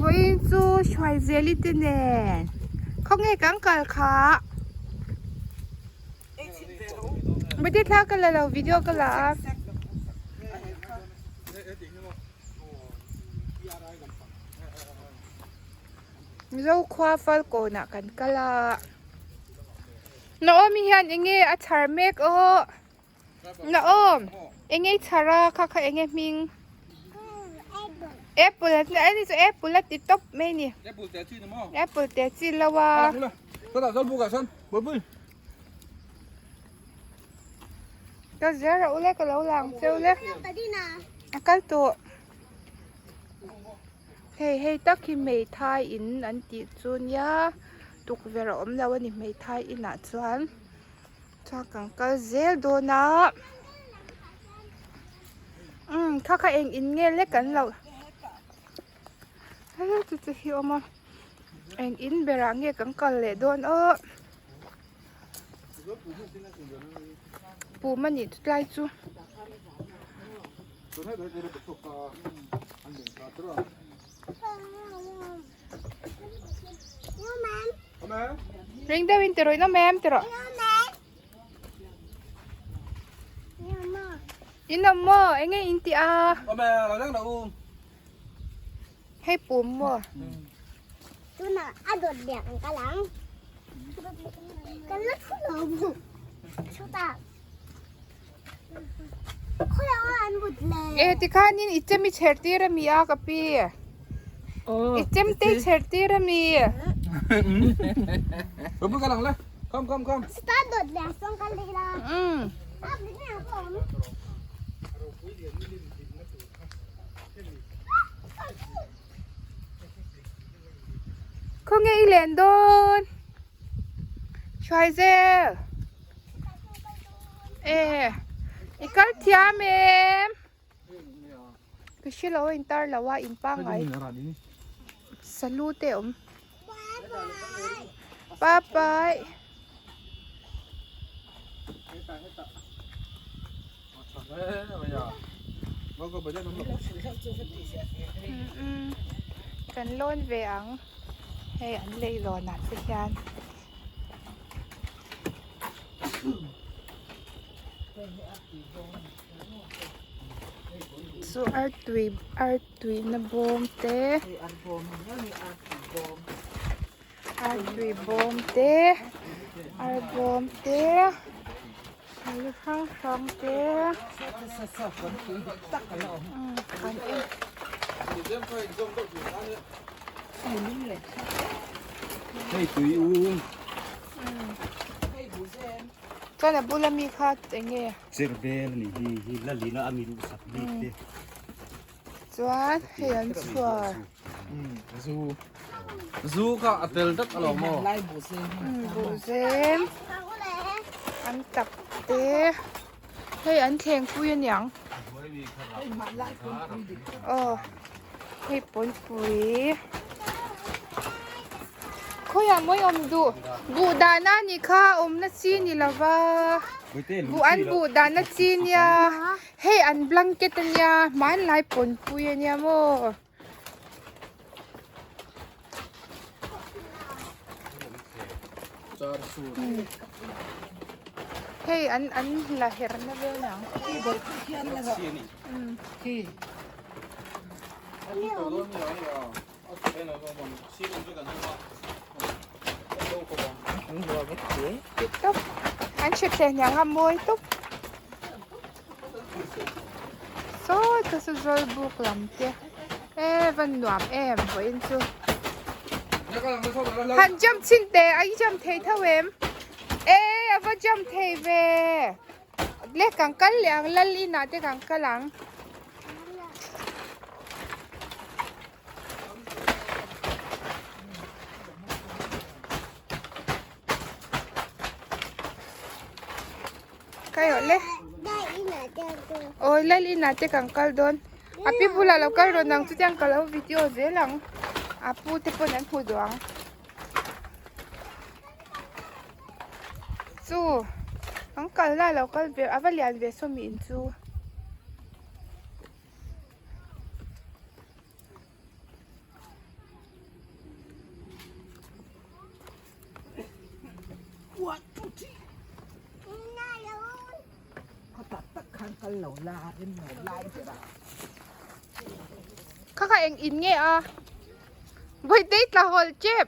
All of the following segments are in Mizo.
Vawiin chu Hruaizeli te nen khawnge kan kal kha Bati thla ka la lo video ka la a. Mizo khua Falkawn ah kan kal a. Naomi hian enge a chhar mek aw. Naom, enge i chhar a, kha kha enge hming? Apple a ni chu apple a ti tawp mai ni. Apple te chi ni maw? Apple te chi lo a. Ka zel rawh ule ka lo lang cheu le. A kal tawh. Hei hei tak hi hmeithai in an tih chu nia tukverh a awm lo a ni hmeithai inah chuan. Chuan kan kal zel dawn a umm kha kha eng in nge lek kan loh helai chu chu hi a awm a eng in berah nge kan kal leh dawn aw pum a nih chu tlai chu. Ring deuh in ti rawih nawm em ti rawh. In awm maw? Enge in ti a? Hei pum maw? Tuna a dawt biak ang ka lang. Kan la thu lo bu. Thu ta. E tikhanin i chem i chher tir a mi a ka pi. I chem te i chher tir a mi. Come come come. Um. Khawnge i len dawn? Hruai zel. E i kal thiam em? Ka hre lo a intar lo a in pangngai. Salute awm. Bye bye. Kan lawn ve ang hei an leilawn ah te hian chu artui artui na bawm te artui bawm te ar bawm te. Thil hrang hrang te kan en Hei tui u. Chuan a bula mi kha eng nge? Chirbel a ni hi hi la lina a mi duhsak bik te. Chuan hei an chhuar. Zu. Zu kha a tel dat a lo maw? Buhzem an tap te. Hei an thleng pui aniang. Aw hei pawnpui. Khawiah mawi awm duh? Buh dahna a nih kha awmna chi ni lova. Buh an buh dahna chi nia. Hei an blanket a nia hmanlai pawnpui a nia maw. Hei an an la her na vel ang. Tawp an hre thleh hniang a mawi tawp. Saw te chu zawl buk lam te e van nuam em vawiin chu han jump chhin teh a i jump thei tho em e a va jump thei ve le kan kal leh ang lal inah te kan kal ang. Kai awh le. Awi lal inah te kan kal dawn. A pi bulah lo kal rawn ang chutiang ka lo video zel ang. A pu te pawn an hmu duh ang. Chu an kal na lo kal ve a va lian ve saw mi in chu. Kha kha eng in nge a Bawihte tla hawl tep.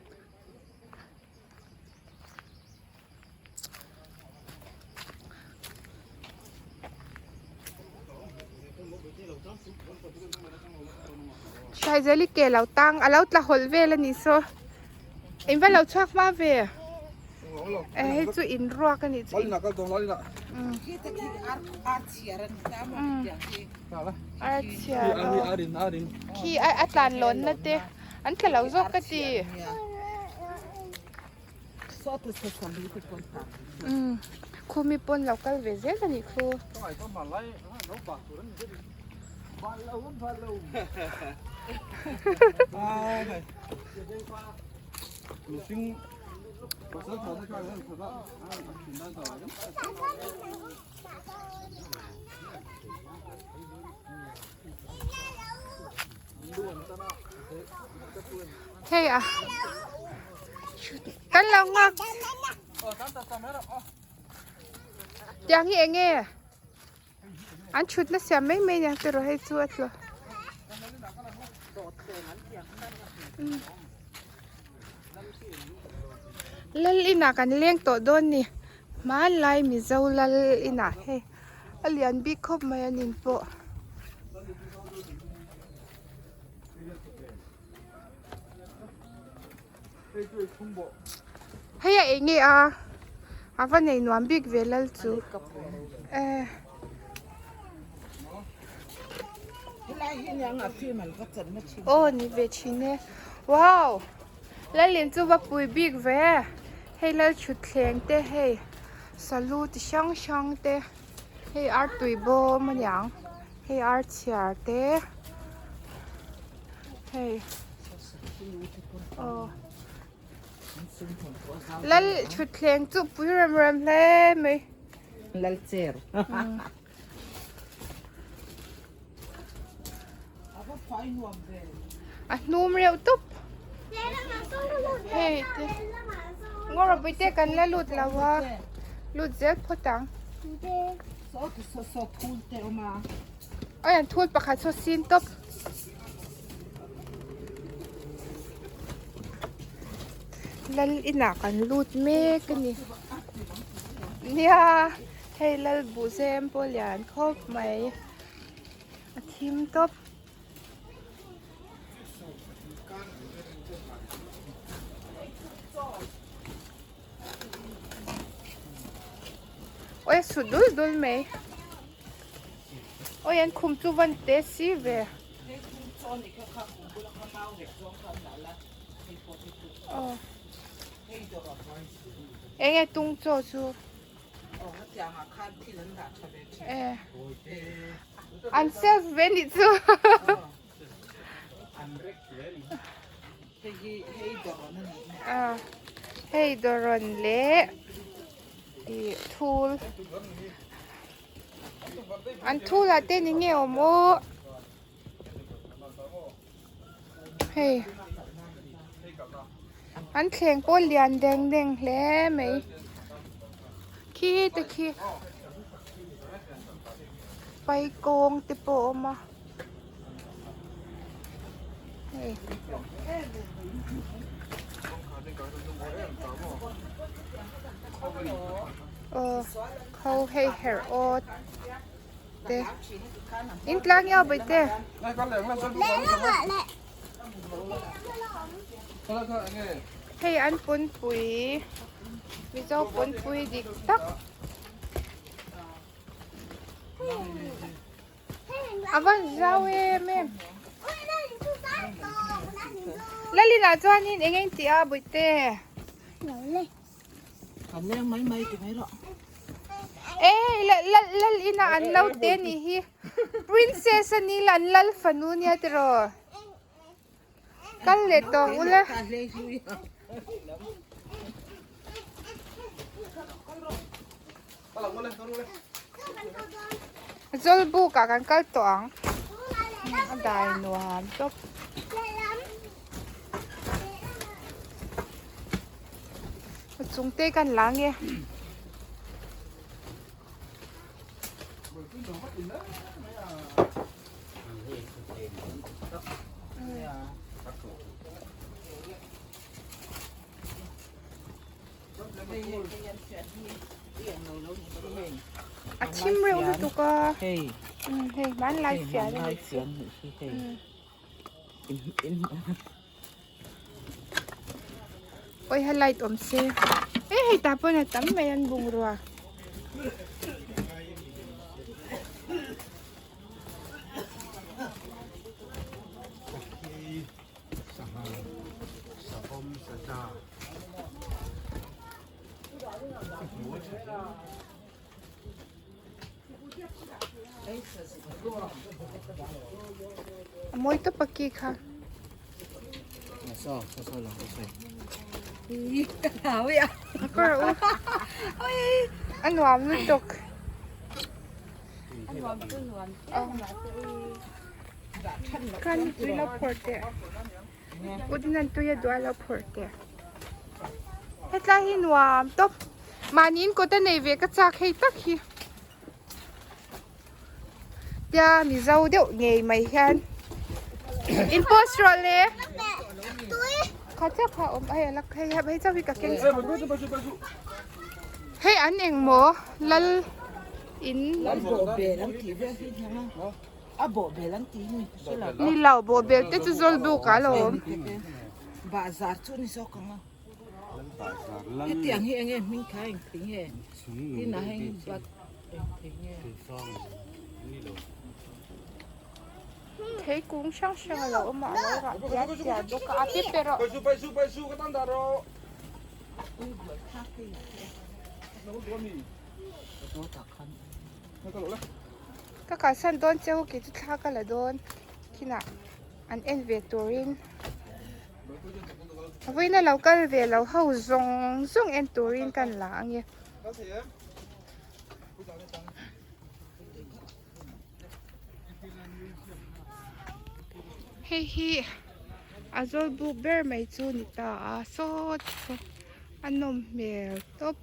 Hruaizeli ke lo tang a lo tla hawlh vel a nih saw in va lo chhuak hma ve eh hei chu in ruak a nih chu ar chhiar aw khi a tlan lawn na te an tla lo zawk ka ti. Khumi pawn lo kal ve zel a nih khu. Hei a kan lo nghak tiang hi enge an thutna siam mai mai nia tiraw hei chu a tlaw lal inah kan leng tawh dawn ni hmanlai mizo lal inah hei a lian bik khawp mai a nin pawh. Hei a eng nge a a va nei nuam bik ve lal chu eh aw ni ve thin e wow lalin chu va pui bik ve hei lal thutthleng te hei salu ti hrang hrang te hei artui bawm aniang hei ar chhiar te hei aw lal thutthleng chu pui rem rem hle mai lal chair a hnum reuh tawp hei te ngaw ropui te kan la lut lo a lut zel phawt ang awi an thul pakhat saw sin tawp. Lal inah kan lut mek a ni nia hei lal buhzem pawh lian khawp mai a thim tawp. Awi a sut dul dul mai awi an khum chu van te si ve. Aw eng nge tung chaw chu eh an self ve nih chu ah hei dawrawn leh ih thul. An thul ah te ni nge awm aw hei an thleng pawh lian deng deng hle mai khi te khi paikawng te pawh a awm a hei. Aw kho hei herh aw te in tlang nge aw bawihte hei an pawnpui mizo pawnpui dik tak a van zau em em lalin ah chuanin eng eng tih a bawihte. Kan leng mai mai ti mai rawh. Ê lal lal lal ina an lo te ni hi princess a ni la an lal fanu nia tiraw kal leh tawh ang ula. Zawlbuk ah kan kal tawh ang a dai nuam tawp. A chung te kan la nge. A thim reuh lutuk a. Hei hmanlai fian a nih chu. Awi ha light awm se. E hei tah pawn a tam mai an bungrua. A mawi tawp a ki kha. A nuam lutuk. Khan tui lo phawrh teh. Udin tui a duh a lo phawrh teh. Hetlai hi nuam tawp. Mahniin kawt a nei ve ka chak hei tak hi. Tia Mizo deuh ngei mai hian in post rawh le. Kha chiah kha awm hei a la hei hei chauh hi ka keng chho. Hei an engmaw lal in. Lal bawhbel an tih vel hi nia. A bawhbel an tih hi hre lo. Ni lo bawhbel te chu zawlbuk a lo awm. Bahzar chu ni zawk ang a. Hetiang hi enge hming kha eng thei nge? Tin ah heng bat eng thei nge? Thei kung hrang hrang a lo awm a, a lo rah diat diat bawk a, a pi pe rawh. Ka kalsan dawn che u kei chu thla ka la dawn khinah an en ve turin. Vawiina lo kal ve lo ho zawng zawng en turin kan la ang e. Hei hi a zawl buk ber mai chu ni ta a sawt saw a nawm hmel tawp.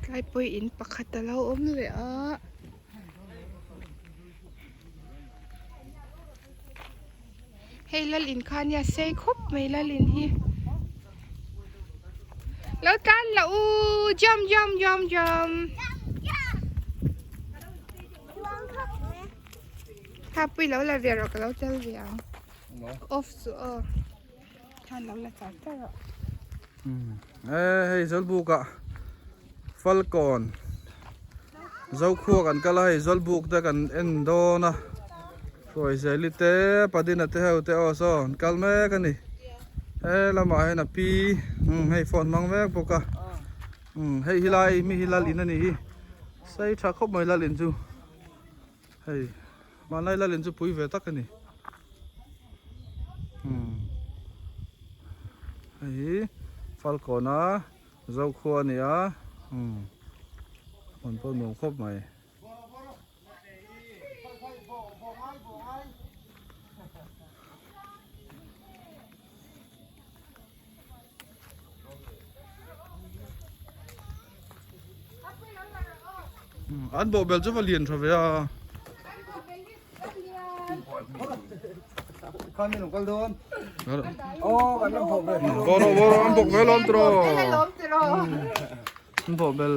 Tlai pawh in pakhat a lo awm leh a. Hei lal in kha ania sei khawp mai lal in hi lo tlan la u jump jump jump jump tha pui lo la ve rawh ka lo tel ve ang off chu aw khan lo la char char rawh. Hei Zawlbuk ah Falkawn Zokhua kan kal a hei Zawlbuk te kan en dawn a Hruaizeli te Padina te ho te aw saw an kal mek a ni he lamah hian a pi hei phone hmang mek bawk a hei hi lai mi hi lal in a ni hi sei tha khawp mai lal in chu hei hmanlai lal in chu pui ve tak a ni. Hei hi Falkawn a Zokhua a ni a hmun pawh nuam khawp mai. An bawhbel chu va lian tha ve a. Bawr rawh bawr rawh an bawk vel awm tiraw. An bawhbel.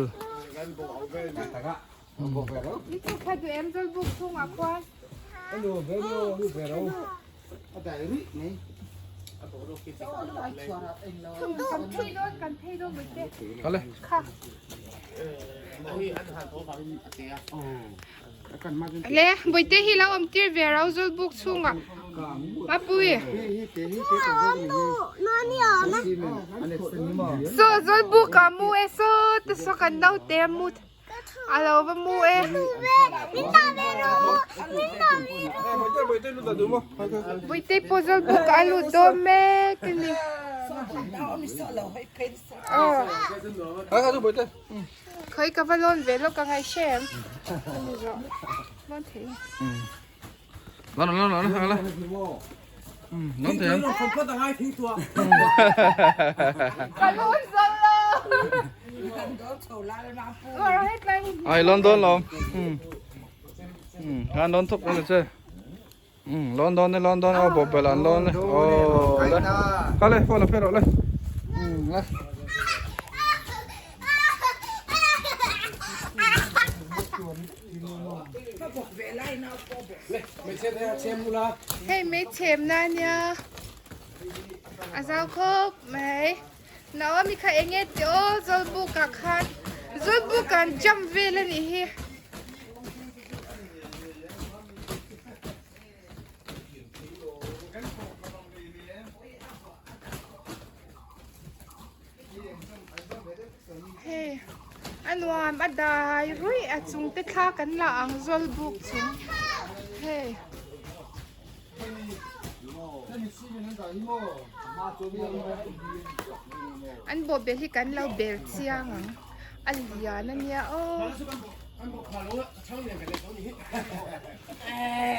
Kal e. Le Bawihte hi lo awm tir ve ro Zawlbuk chhungah Mapui Saw Zawlbuk ah mu e saw te saw kan naute a mu a lo va mu e. Bawihte pawh Zawlbuk ah a lut dawn mek a ni. Khawi ka va lawn ve lawk ang a i hre em? Ani zawh lawn thei e. Lawn lawn lawn lawn. Lawn thei ang. Ka lawn zo lo. Ai lawn dawn lawm. Khan lawn thawk ang che. Um lawn dawn e lawn dawn e aw bawhbel an lawn e aw le kal e phone a phe rawh le um le. Hei mei chhem na nia a zau khawp mai Naomi kha eng nge tih aw Zawlbuk ah khan Zawlbuk ah an jump vel a nih hi. Hei a nuam a dai ruih a chung te thla kan la ang Zawlbuk chung hei. An bawhbel hi kan lo bel chiang ang a lian a nia aw. Hei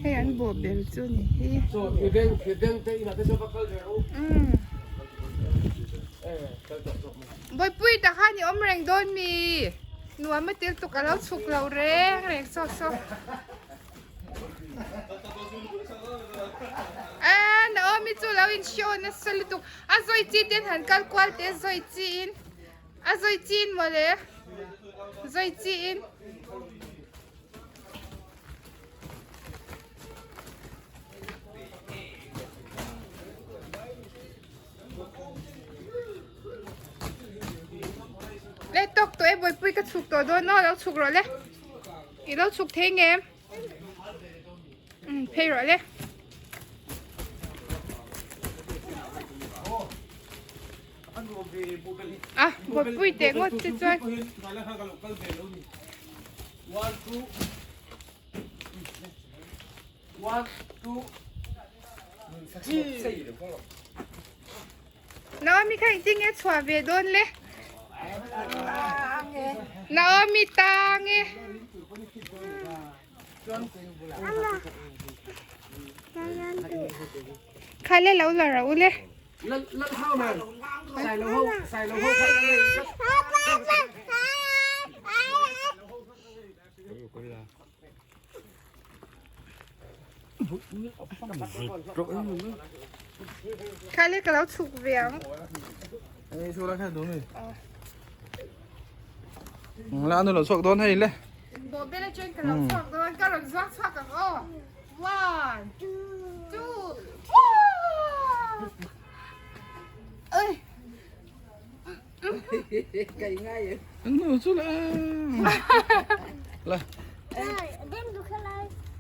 hei an bawhbel chu ni hi. Umm Bawihpui tah khan i awm reng dawn mi nuam a tel tuk a lo chhuk lo reng reng saw saw. Eee Naomi chu lo in show nasa lutuk a zawi chi ten han kal kual teh zawi chi in a zawi chi in mawle zawi chi in. Le tawk tawh e bawihpui ka chhuk tawh dawn aw lo chhuk rawh le i lo chhuk thei nge um phei rawh le. A bawihpui teh ngawt te chuan. Naomi kha engtin nge chhuah ve dawn le? Naomi tang e. Kha le lo la rawh u le. Khai le ka lo chhuk ve ang. Ei chu la kha du mi. La anu lo chhuak dawn hei le. Bo bela chuan ka lo chhuak dawn ka rawn zuang chhuak ang aw. One, two, four. Oi. Nu chu le. Le.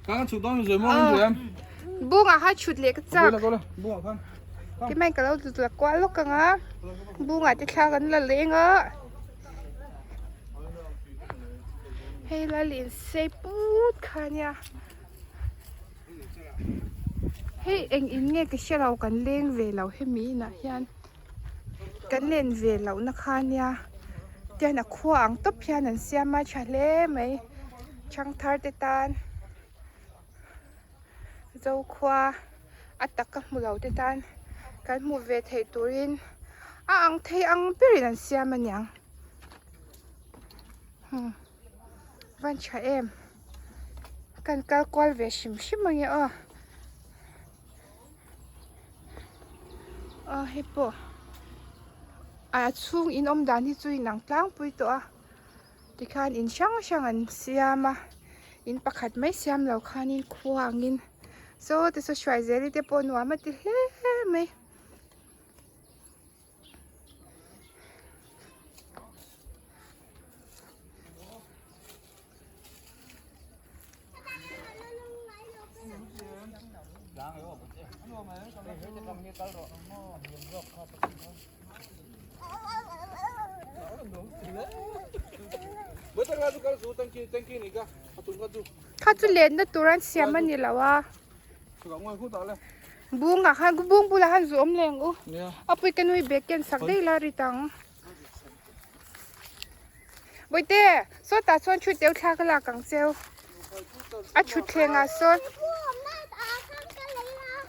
Kan chhuk dawn rồi mo anh em. Bunga kha chhut leh ka chak. Ko le ko le bunga khan. Ti mai ka lo tut la kual lawk anga. Bunga te thla kan la leng a. Hei la lin sei put kha nia. Hei eng in nge ka hre lo kan leng ve lo hemi inah hian. Kan len ve lohna kha nia tian a khua ang tawp hian an siam a tha hle mai thangthar te tan zokhua a taka hmu lo te tan kan hmuh ve theih turin a ang thei ang berin an siam a niang van tha em kan kal kual ve hrim hrim ange aw. A hei pawh a chhung in awm dan hi chu inang tlangpui tawh a tikhian in hrang hrang an siam a in pakhat mai siam lo khanin khua angin saw te saw hruai zel te pawh nuam a ti hle mai. Kha chu lenna tur an siam a ni lo a bung ah khan bung bulah khan zu awm leng u a pui ka nui bag ken sak daih la ri tang. Bawihte, sawtah chuan thu teuh thla ka lak ang cheu. A thutthleng ah sawn.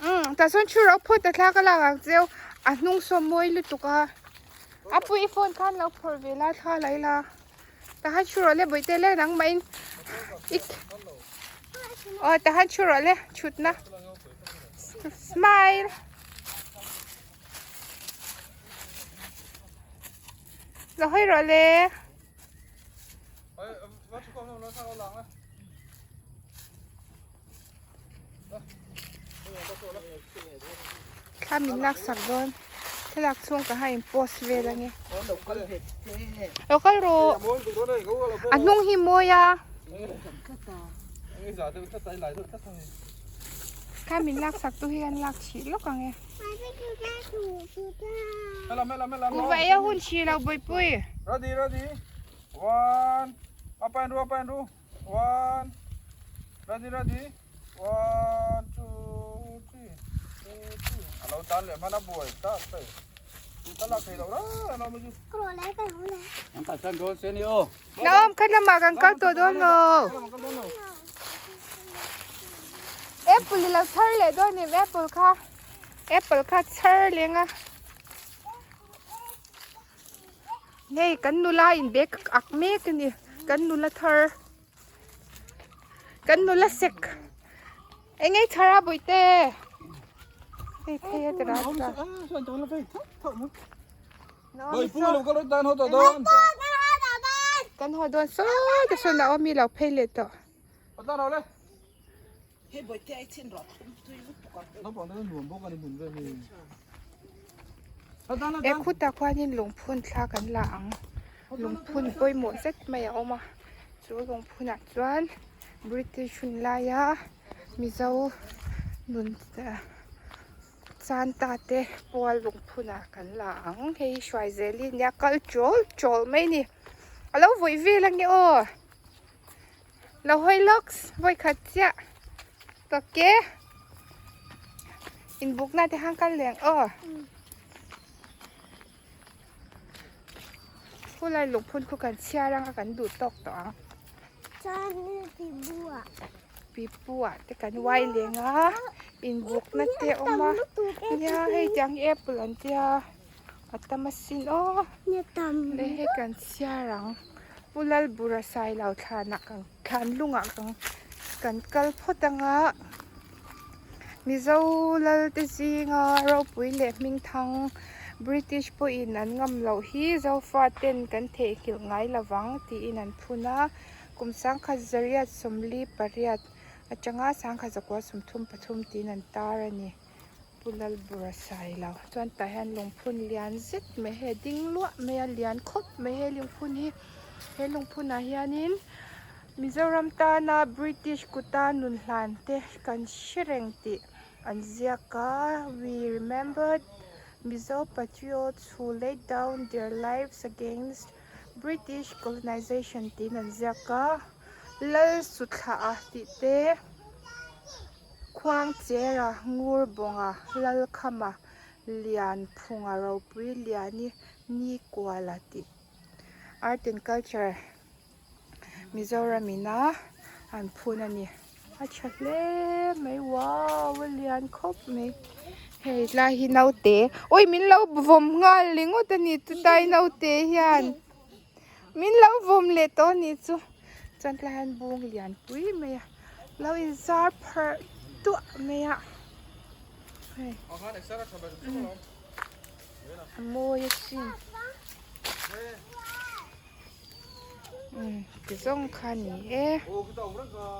Umm, tah sawn thu ro phawt a thla ka lak ang cheu. A hnung saw mawi lutuk a. A pui i phone khan lo phawrh ve la thla la ila. Tahan thu rawh le bawihte le nangmah in i aw tahan thu rawh le thutna smile. Lo hawi rawh le. Thla min lak sak dawn thlalak chhung ka ha in post vel ange lo kal rawh a hnung hi mawi a thla min lak sak tu hi an lak chih lawk ange kuhva ei a hun chih lo bawihpui. Ready ready one apa en ru apa en ru. One, ready, ready. One, two, three, two, three. A lo tan leh hman a buai tak phei. Tu ta lak thei lo reng reng lo mai chu. An kalsan dawn se ni aw. Naom kha lamah kan kal tawh dawn lo. Apple i lo chhar leh dawn em apple kha. Apple kha chhar leng a. Hei kan nula in bag ak mek a ni kan nula thar kan nula sek eng nge thar a bawihte hei phei a tira kan haw dawn sawi te sawn a awm i lo phei leh tawh. Hei bawihte ai chhin rawh thum tui lutuk a. Naupang te nuam bawk a ni hmun vel hi. E khutah khuanin lungphun thla kan la ang. Lungphun pawimawh zet mai a awm a. Chu lungphunah chuan British hun laia Mizo nun chan ta te pual lungphunah kan la ang. Hei hi hruai zelin nia kal chawl chawl mai a ni. A lo vawih vel ange aw. Lo hawi lawks vawi khat chiah tawk e inbukna te khan kal leh ang aw khulai lungphun khu kan chhiar anga kan duh tawk tawh ang pipu ah te kan uai leng a inbukna te a awm a nia hei tiang hi apple an tia. A tam asin aw leh hei kan chhiar ang Pu Lalbura Sailo thlanah kan thlan lungah kan kan kal phawt anga Mizo lal te zinga ropui leh hmingthang British pawhin an ngam loh hi Zofa ten kan theihnghilh ngai lovang tiin an phun a kum sangkhat zariat 48 atanga sangkhat zakua 33 tiin an tar a ni. Pu Lalbura Sailo chuan tah hian lungphun lian zet mai hei a ding luah mai a lian khawp mai he lungphun hi he lungphunah hianin Mizoram tana British kuta nun hlan te kan hre reng tih an ziak a we remember Mizo patriots who laid down their lives against British colonization tiin an ziak a Lal Suthla'a tih te. Khuangchera, Ngurbawnga, Lalkhama, Lianphunga, Ropui Liani, Nikuala tih Art and Culture Mizoram ina an phun a ni. A tha hle mai wow a lian khawp mai hei tlai hi naute ui min lo vawm nghal ringawt a ni chutai naute hian Min lo vawm leh tawh a nih chu. Chuan tlai hian bung lian pui mai a lo in zar pharh duah mai a. Hei a mawi asin. Ti zawng kha a ni e.